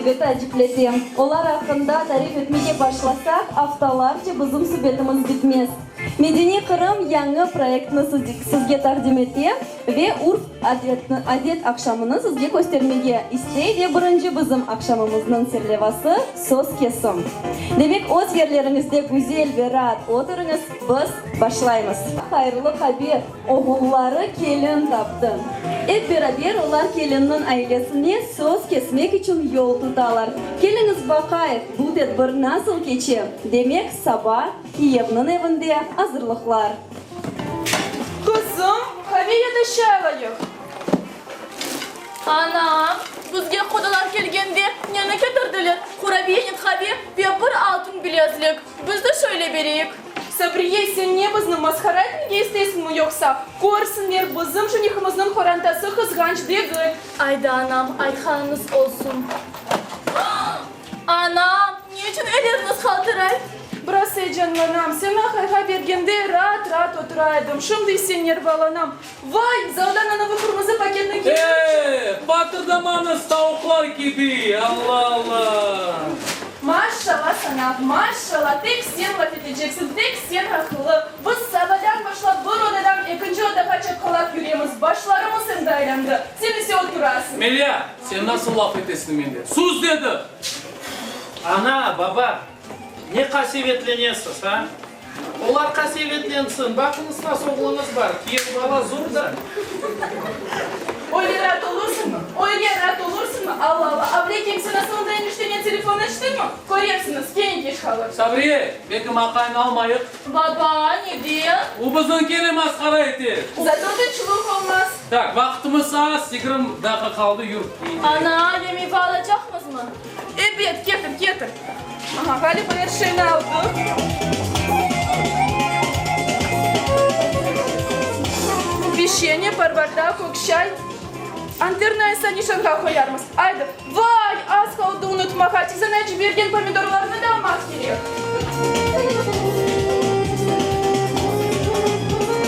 kibi taaciplete. Olar aqqında tarif etmege başlasaq, aftalarca bizim subetimiz bitmez. Medeniy Qırım yañı proyektni sizge taqdim ete ve urf, adet aqşamını sizge köstermege istey ve birinci bizim aqşamımıznıñ serlevası, Söz kesim. Demek, öz yerleriñizde güzel ve raat oturıñız, biz başlaymız. Hayırlı haber, oğulları kelin taptı. Ep beraber olar kelinniñ ailesine söz kesmek içün yol tutalar. Keliñiz baqayıq, bu tedbir nasıl keçe? Demek, saba kiyevniñ evinde azırlıqlar. Qızım, qave ya da şay alayıq? Ana, bizge qudalar kelgende neni ketirdiler? Qurabiyenen qave ve bir altın bilezlik. Biz de şöyle bereyik. Sabriye, sen ne bizni masqara etmege isteysiñmi yoqsa? Körsinler, bizim jenihimizniñ qorantası qızğanç degil. Ayda, anam, aytqanıñız olsun. Anam, ne içün elleriñiz qaltıray? Biraz eyecanlanam. Seni aqayğa bergende raat-raat otura edim. Şimdi ise nervalanam. Vay, zaldan anavı qırmızı paketni ketirçi! E, patırdamañız tavuqlar kibi, Alla-alla! Maşşalla saña, maşşalla, tek sen laf eteceksiñ, tek sen aqıllı. Biz sabadan başlap bir odadan ekinci odağa çapqalap yüremiz, başlarımız endi aylandı, sen ise oturasıñ. Melya, sen nasıl laf etesiñ mende? Sus dedim! Ana, baba, ne qasevetlenesiz, a? Olar qasevetlensin, baqıñız nasıl oğluñız bar, kiyev bala zur da. Öyle raat olursıñmı? Öyle raat olursıñmı? Alla-alla, Avlekim, sen asılında enişteñe telefon açtıñmı? Körersiñiz, kene keç qalır. Sabriye, belki maqayını almayıq? Baba, neden? O bizni kene masqara ete. Zato tınçlıq olmaz. Tak, vaqtımız az, yigirmi daqqa qaldı, yür. Ana, ya meyva alacaqmızmı? Ebet, ketir, ketir. Aha, ğaliba er şeyni aldıq. Peçenye, parvarda, kök çay. Anterni ise nişanğa qoyarmız. Aydı. Vay, az qaldı unutmağa, tizana cibergen pomidorlarnı da almaq kerek.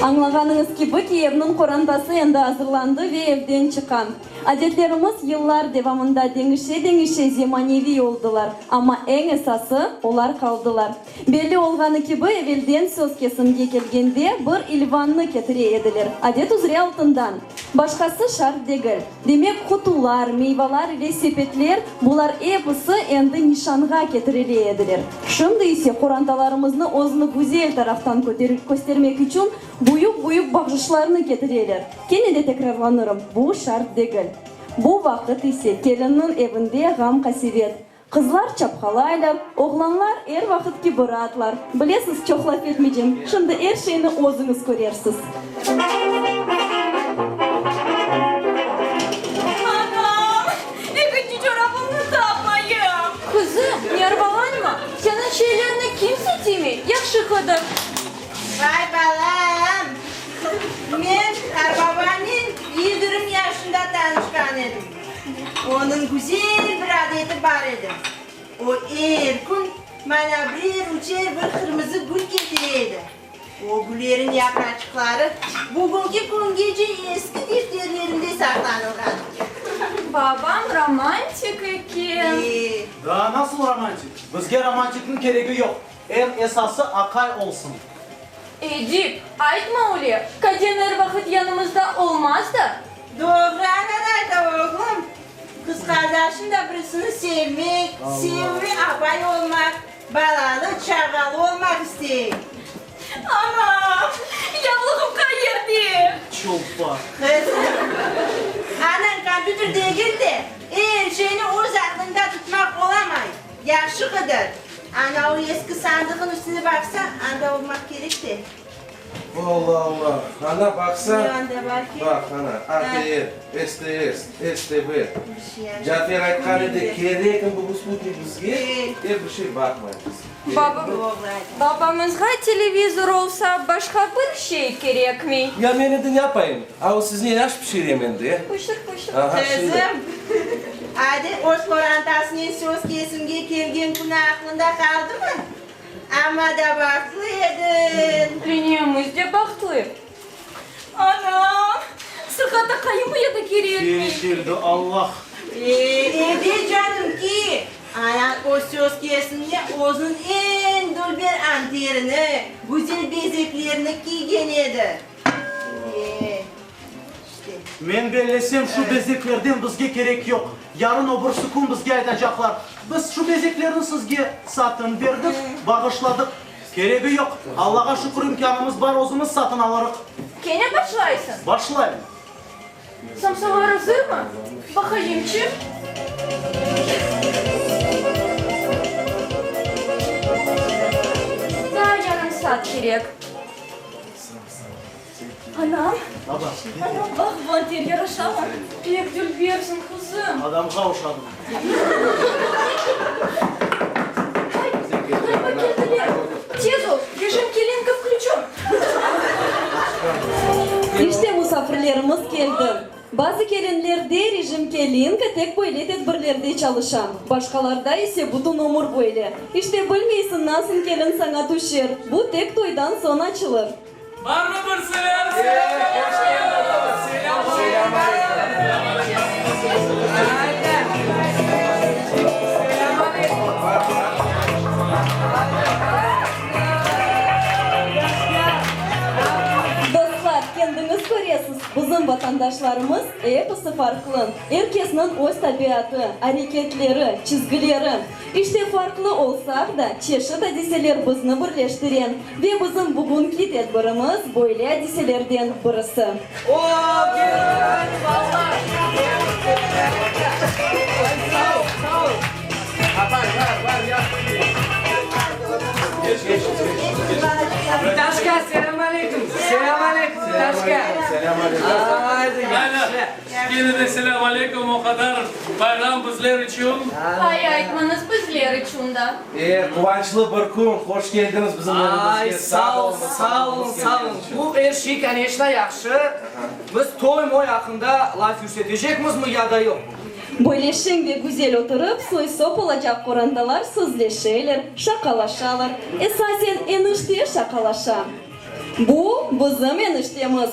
Añlağanıñız kibi, kiyevniñ qorantası endi azırlandı ve evden çıqa. Adetlerimiz yıllar devamında deñişe-deñişe zemaneviy oldılar, amma eñ esası, olar qaldılar. Belli olğanı kibi, evelden söz kesimge kelgende bir ilvannı ketire ediler, adet üzre altından. Başqası şart degil. Demek, qutular, meyvalar ve sepetler, bular episi endi nişanğa ketirile ediler. Şimdi ise qorantalarımıznı özüni güzel taraftan köstermek içün büyük-büyük bahşışlarnı ketireler. Kene de tekrarlanırım, bu şart degil. Bu vaqıt ise kelinniñ evinde ğam-qasevet. Qızlar çapqalaylar, oğlanlar er vaqıt kibi raatlar. Bilesiz, çoq laf etmeycem, şimdi er şeyni özüñiz körersiz. Anam, ekinci çorabımnı tapmayım. Qızım, nervalanma, seniñ şeylerine kimse tiymey, yahşı qıdır. Vay balam, men qarbabanen 20 yaşında tanışqan edim. Onıñ güzel bir adeti bar edi. O er kün maña birer üçer bir qırmızı gül ketire edi. O güllerin yapraçıqları bugünki küngece eski defterlerimde saqlanılğan. Babam romantik eken. E. Daa nasıl romantik? Bizge romantikniñ keregi yoq. Eñ esası aqay olsun. Edip, aytma öyle, Kaden er vaqıt yanımızda olmaz da. Doğru anan ayta, oğlum. Qız qardaşım da birisini sevmek, sevimli apay olmaq, balalı, çağalı olmaq istey. Anam, yavlığım qayerde? Çolpa. Qızım, anañ kompyuter degil de, er şeyni öz aqlıñda tutmaq olamay. Yahşı qıdır. Ana o eski sandığın üstüne baqsa, anda olmaq kerek de. Alla, alla! Ana, baqsa, Ne anda bar ki? baq, ana, ATR, STS, STB. Cafer aytqan edi, kerekmi bu sputnik bizge, er bir şey baqmaymız. Babamızğa televizor olsa, başqa bir şey kerekmey. Ya men endi ne yapayım? A o siznen aş pişirem endi. Pişir, pişir. Aha, şimdi. Qızım, Adil öz qorantasınen söz kesimge kelgen künü aqlında qaldımı? Amma da bahtlı ediñ. Leniyemiz de bahtlı. Anam, sırğat aqayımı ya da kerekmey. Kene keldi, Allah! E, ebet canım ki, anañ o söz kesimine özüniñ eñ dülber anterini, güzel bezeklerini kiygen edi. E, işte. Men bellesem, şu bezeklerden bizge kerek yoq. Yarın o birsi kün bizge aytacaqlar, Biz şu bezeklerni sizge satın berdik, bağışladıq. Keregi yoq. Allağa şükür, imkânımız bar, özümiz satın alırıq. Kene başlaysıñ? Başlayım. Samsalar azırmı? Baqayımçı. Daa yarım saat kerek. Anam, Baba, anam, baq, bu anter yaraşamı? Pek dülbersiñ, qızım. Adamğa oşadım. Ay, ğaliba keldiler. Tez ol, rejim kelinka vklüçön. İşte musafirlerimiz keldi. Bazı kelinlerde rejim kelinka tek böyle tedbirlerde çalışa, başqalarda ise bütün ömür böyle. İşte bilmeysiñ nasıl kelin saña tüşer, bu tek toydan soñ açılır. Barmı bir selâm? Selâm Dostlar, kendiñiz köresiz, bizim vatandaşlarımız episi farqlı. Er kesniñ öz tabiatı, areketleri, çizgileri. İşte farqlı olsaq da, çeşit adiseler bizni birleştire. Ve bizim bugünki tedbirimiz böyle adiselerden birisi. Vitaşka, selâm aleyküm! Selâm aleyküm, Vitaşka! Selâm aleyküm! Haydi, yahşı! Kene de selâm aleyküm, o qadar bayram bizler içün. Ay, aytmañız, bizler içün da. E, quvançlı bir kün, hoş keldiñiz bizim evimizge. Ay, sağ olun, sağ olun, sağ olun. Bu er şey, koneçno, yahşı. Biz toy-moy aqqında laf yürsetecekmizmi ya da yoq? Böyle şeñ ve güzel oturıp, soy-sop olacaq qorantalar sözleşeler, şaqalaşalar. Esasen, enişte şaqalaşa. Bu, bizim eniştemiz.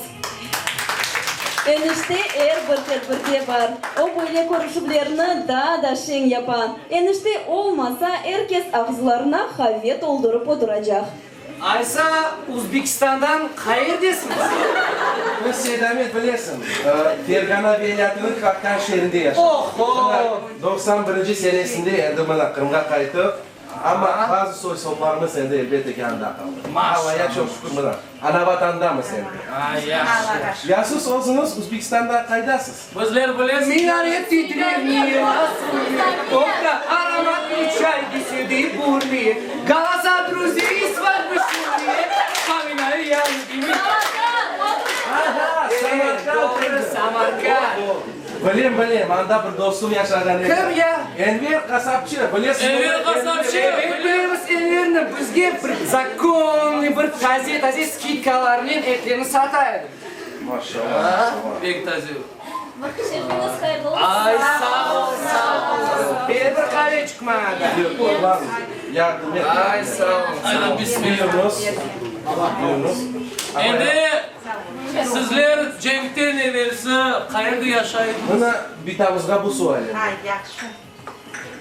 Enişte er bir tedbirde bar. O, böyle körüşüvlerni daa da şeñ yapa. Enişte olmasa, er kes ağızlarına qave toldurıp oturacaq. Aysa, Uzbekistandan qayerdesiñiz? Biz, Seydamet, bilesiñ, Fergana vilâyetiniñ Kakkan şeerinde yaşaymız. Oho! Mına, 91 senesinde endi mına Qırımğa qayttıq. Amma bazı soy-soplarımız endi elbette ki anda qaldı. Allaya çoq şükür, mına, ana-Vatandamız endi. Ay, yahşı. Ya siz özüñiz Uzbekistanda qaydasız? Bizler bilesiñiz. Minaret titrer Toqta, aromatный çay беседы бурные, Голоса друзей свадьбы шумные, Вспоминаю я любимый. Aha, Samarkand. Doğru, Samarkand. Bilem, bilem, anda bir dostum yaşağan edi. Kim ya? Enver Qasapçı, bilesiñmi? Enver Qasapçı! Evet, bilemiz Enverni. Bizge bir zakonный, bir taze-taze skidkalarnen etlerni sata edi. Maşallah, maşallah. Pek taze. Şerifiniz hayırlı olsun. Ay, sağ ol, sağ ol. Ber bir qaveçik maña da. Yoq, var, yardım et. Ay, sağ ol. Ayda, bismillah. Buyurıñız. Buyurıñız. Endi sizler cenkten evelsi qayerde yaşay ediñiz? Mına bitamızğa bu sual endi. Ay, yahşı.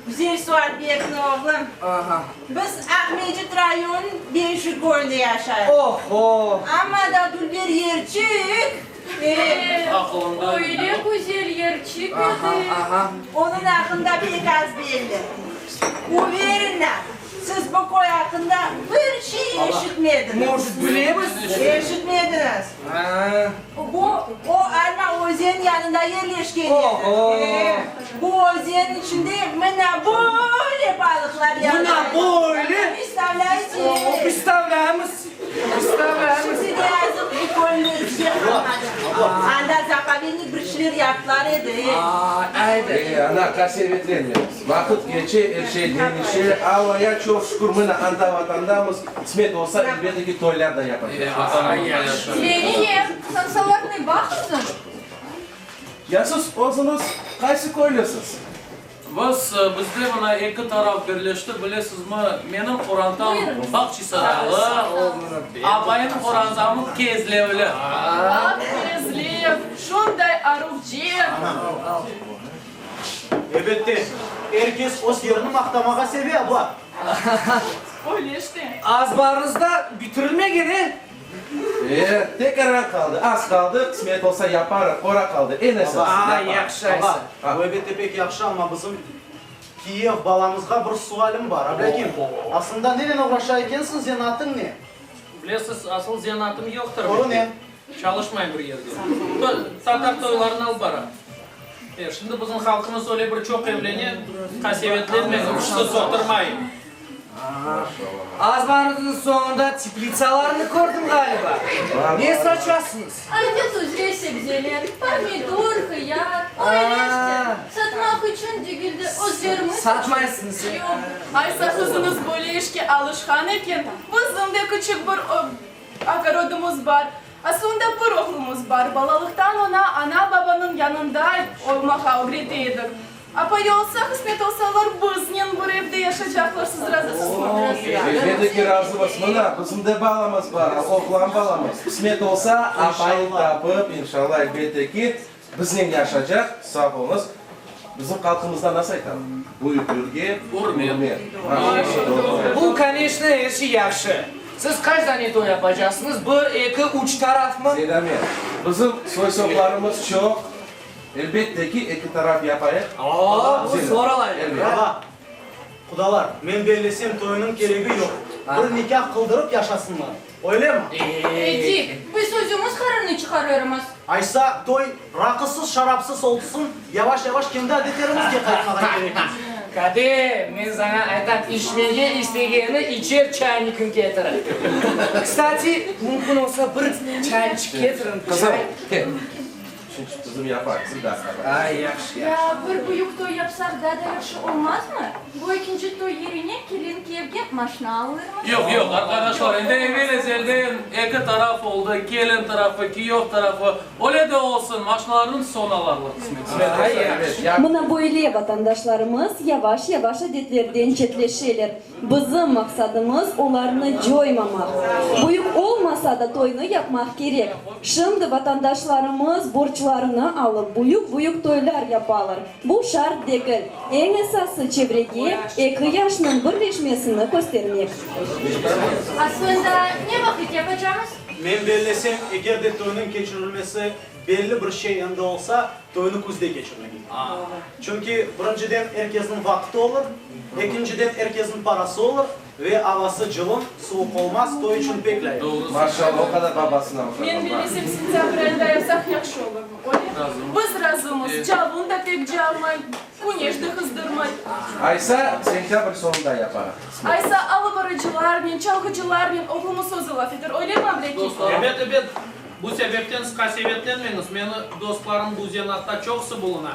Güzel sual berdiñ, oğlum. Aha. Biz Aqmescit rayonınıñ Beşik köyünde yaşaymız. Oho! Amma da dülber yerçik. E, Aqılında. Öyle güzel yerçik edi. Aha, aha. Onıñ aqqında pek az belli. Uverina, siz bu köy aqqında bir şey eşitmediñiz. Может, bilemiz? Eşitmediñiz. A. Bu, o Alma özen yanında yerleşken edi. Oho! E, bu özenniñ içinde mına böyle balıqlar yaşay. Mına böyle? Predstavlâyte? O, predstavlâymız. Predstavlâymız. Şimdi de yazıq bu kölni yer qalmadı. Anda zapovednik bir şeyler yaptılar edi. A, aydı. E, ana, qasevetlenmeñiz. Vaqıt keçe, er şey deñişe. Allaya çoq şükür, mına anda Vatandamız. Qısmet olsa, elbette ki, toylar da yapacaqmız. Leniye, samsalarnı baqsın. Ya siz özüñiz qaysı köylüsiz? Biz, bizde mına eki taraf birleşti, bilesizmi, menim qorantam Bağçasaraylı, apayım qorantamı Kezlevli. Baq, Kezlev, şunday aruvce. Elbette, er kes öz yerini maqtamağa seve, abla. Öyle işte. Azbarıñızda bitirilmegen, e? E, tek ara qaldı, az qaldı, qısmet olsa yaparıq, ora qaldı, eñ esası, Aa, yaparıq. yahşı aysa. Baba, bu elbette pek yahşı, amma bizim kiyev balamızğa bir sualim bar, Ablâkim, aslında nenen oğraşa ekensiñ, zenaatıñ ne? Bilesiz, asıl zenaatım yoqtır. Doğru ne? Çalışmayım bir yerde. Tatar toylarını alıp baram. E, şimdi bizim halqımız öyle bir çoq evlene, qasevetlenmeñ, uşsız oturmayım. Azbarıñıznıñ soñunda teplitsalarnı kördim ğaliba. Ne saçasıñız? Adet üzre sebzeler, pomidor, hıyar, öyle işte. Satmaq içün degil de, özlerimiz içün. Satmaysıñız, e? Yoq, aysa qızıñız böyle işke alışqan eken, bizim de küçük bir ogorodımız bar. Aslında bir oğlumız bar, balalıqtan oña ana-babanıñ yanında olmağa ögrete edik. Apayı olsa, qısmet olsa, olar biznen bir evde yaşacaqlar, siz razısızmı? Elbette ki, razımız. Mına, bizim de balamız bar, oğlan balamız. Qısmet olsa, apayın tapıp, inşallah, elbette ki, biznen yaşacaq. Sağ oluñız. Bizim halqımızda nasıl aytalar? Büyüklerge ürmet. Bu, koneçno, er şey yahşı. Siz qaç dane toy yapacaqsıñız? Bir, eki, üç tarafmı? Seydamet, bizim soy-soplarımız çoq. Elbette ki, eki taraf yapayıq. Oo, bu zor olacaq. Baba, qudalar, men bellesem toyunıñ keregi yoq. Bir nikâh qıldırıp yaşasınlar. Öylemi? Edip, biz özümiz qararnı çıqarırmız. Aysa, toy raqısız, şarapsız olsun, yavaş-yavaş kendi adetlerimizge qaytmağa kerekmiz. Kade, men saña aytam, içmege istegeni içer çaynikin ketirin. Kstati, mümkün olsa bir çayçıq ketirin, Qızım, çay. kel. Çünki qızım yapar, qızım da yapar. Ay, yahşı, yahşı. Ya bir büyük toy yapsaq daa da yahşı olmazmı? Bu ekinci toy yerine kelin-kiyevge maşna alırmız. Yoq, yoq, arqadaşlar, endi evel-ezelden eki taraf oldı, kelin tarafı, kiyev tarafı. Öyle de olsun, maşnalarnıñ soñ alarlar, qısmet. Ay, yahşı. Mına böyle vatandaşlarımız yavaş-yavaş adetlerden çetleşeler. Bizim maqsadımız, olarnı coymamaq. Büyük olmasa da toynı yapmaq kerek. Şimdi vatandaşlarımız borclarını alıp büyük-büyük toylar yapalar. Bu şart degil. Eñ esası çevrege eki yaşnıñ birleşmesini köstermek. Aslında ne vaqıt yapacamız? Men bellesem, eger de toynıñ keçirilmesi belli bir şey endi olsa, toynı küzde keçirmek. Çünki, birinciden, er kesniñ vaqtı olur, ekinciden, er kesniñ parası olur ve avası cılın, suvuq olmaz, toy içün pek lâyıq. Maşallah, o qadar babasına oşağan. Men bilmesem, sentâbr ayında yapsaq yahşı olurmı, öyle? Biz razımız, cavun da pek calmay, küneş de qızdırmay. Aysa, sentâbr soñunda yaparıq. Aysa, alıp barıcılarnen, çalğıcılarnen oğlumız özü laf eter, öylemi, Ablâkim? Ebet, ebet. Bu sebepten siz qasevetlenmeñiz, meni dostlarım bu zenatta çoqusı buluna.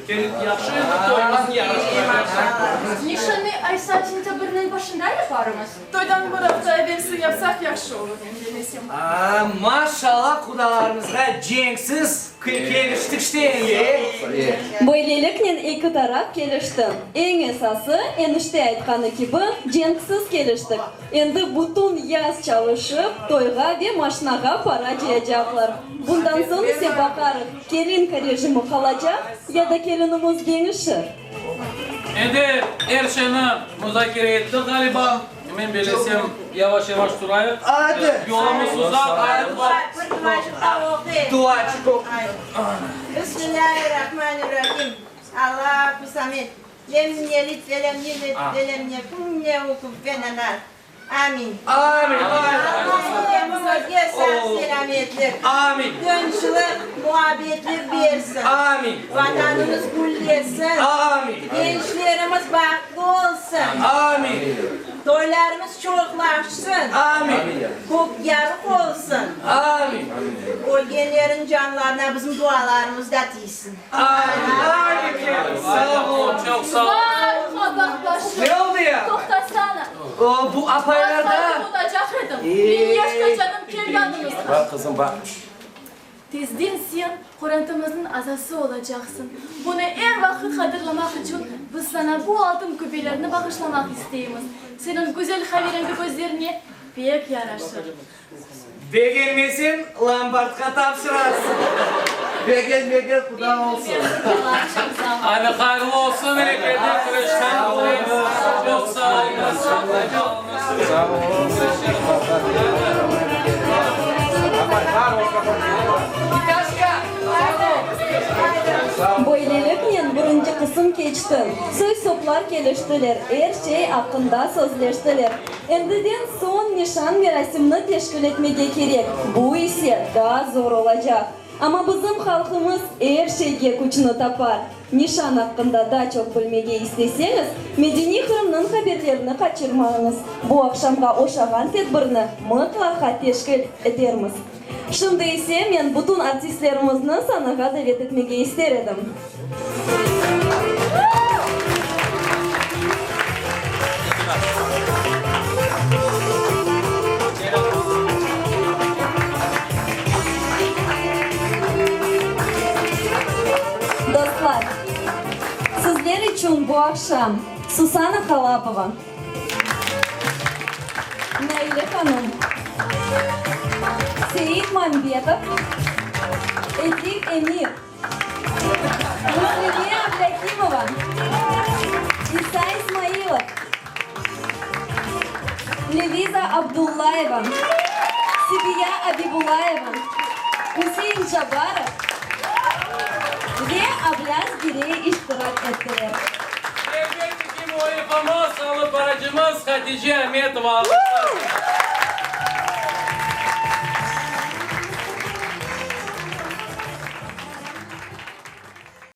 Kelip yahşı etip toyumıznı yaraştıracaqlar. Nişannı aysa sentâbrniñ başında yaparmız. Toydan bir afta evelsi yapsaq yahşı olur, men bellesem. A, maşallah qudalarımızğa cenksiz keliştik işte endi, e? Böyleliknen eki taraf kelişti. Eñ esası, enişte aytqanı kibi, cenksiz keliştik. Endi bütün yaz çalışıp, toyğa ve maşnağa para cıyacaqlar. Bundan soñ ise baqarıq, kelinka rejimi qalacaq ya da kelinimiz deñişir. Endi er şeyni muzakere ettik, ğaliba. Men bellesem, yavaş-yavaş turayıq. Yolumız uzaq, ayıq bar. Bir duacıq da oquyıq. Duacıq oquyıq. Bismillahirrahmanirrahim. Allahu samed. Lem yelid ve lem yulid ve lem yekun lehu kufuven ahad. Amin. Amin. Allah ülkemizge sağ-selâmetlik, Amin. tınçlıq, muabbetlik bersin. Amin. Vatanımız güllesin. Amin. Gençlerimiz bahtlı olsun. Amin. Toylarımız çoqlaşsın. Amin. Kök yarıq olsun. Amin. Ölgenlerin canlarına bizim dualarımız da tiysin. Amin. Sağ olun. Çoq sağ olun. Vay, qabaq başım. Ne oldı ya? Toqtasana. O, bu apaylarda. Az qaldı unutacaq edim. Men yaşta canım, kel yanımızğa. Baq, qızım, baq. Tezden sen qorantımıznıñ azası olacaqsıñ. Bunı er vaqıt hatırlamaq içün biz saña bu altın küpelerni bağışlamaq isteymiz. Seniñ güzel qaverengi közlerine pek yaraşır. Begenmeseñ, lombartqa tapşırarsıñ. Begenmegen quda olsun. Hadi hayırlı olsun, bereketli tırışqan tileymiz. Çoq sağ oluñız, sağ oluñız. Sağ oluñız. Apay, bar ol, Vitaşka, sağ ol. Böyleliknen birinci qısım keçti. Soy-soplar keliştiler, er şey aqqında sözleştiler. Endiden soñ nişan merasimni teşkil etmege kerek, bu ise daa zor olacaq. Amma bizim halqımız er şeyge küçni tapar. Nişan aqqında daa çoq bilmege isteseñiz, Medeniy Qırımnıñ haberlerini qaçırmañız. Bu aqşamğa oşağan tedbirni mıtlaqa teşkil etermiz. Şimdi ise men bütün artistlerimizni sanağa davet etmege ister edim. Dostlar, sizler içün bu aqşam Susana Halapova, Naile hanım, Seit Mambetov, Edik Emir, Muslime Ablâkimova, İsa İsmailov, Leviza Abdullayeva, Sibiya Abibulayeva, Üsein Cabarov ve Ablâz Girey iştirak ettiler. Elbette ki, müellifimiz, alıp barıcımız Hatice Ametova.